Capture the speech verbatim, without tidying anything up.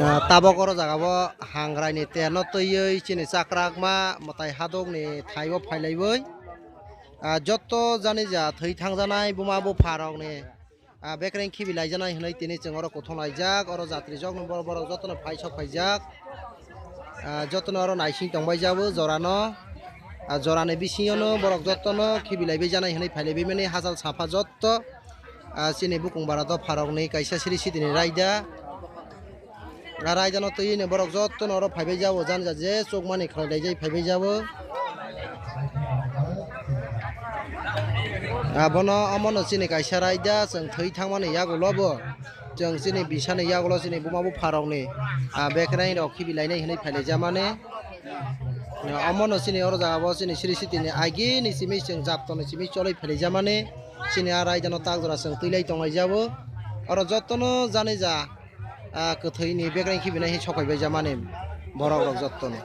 Ah, tabok oro jaga o hangrai ni terno twiwi chini chakrakma mwtai hadok ni thai o phailaiwi. Ah, jotto jani ja thwi thangjanai buma bupha rok ni, ah, bekreng khibi laijanai hwnwi tini chwng oro kuthung laijak, oro jatri jok ni borok, borok jotono phai sok phaijak. Ah, jotono oro naising tongbai jabo jorano. Ah, jorani bisingo no borok jotono khibi laibai janai hwnwi phailaibai mani hachal sapha jotto. Ah, chini bukung bara dopha rok ni kaisa siri sitini raida. Ah, raida no twi ni borok jotono oro phaibai jabo jani ja je chukmani khlai laijai phaibai jabo. Abono omono chini kaisa raida chwng thwi thangmani yagulo bo. Chwng chini bisani yagulo chini buma bupha rokni, ah, bekreng rok khibi lainai hwnwi phailaijamani. Omono chini oro jaga bo chini siri sitini agini simi chwng japtoni simi cholwi phailaijamani. Chini a raidano tak jora chwng twi lai tonglaijabo. Oro jotono jani ja, ah, kwthwini bekreng khibinai hi sophaibaijamani borok rok jotono.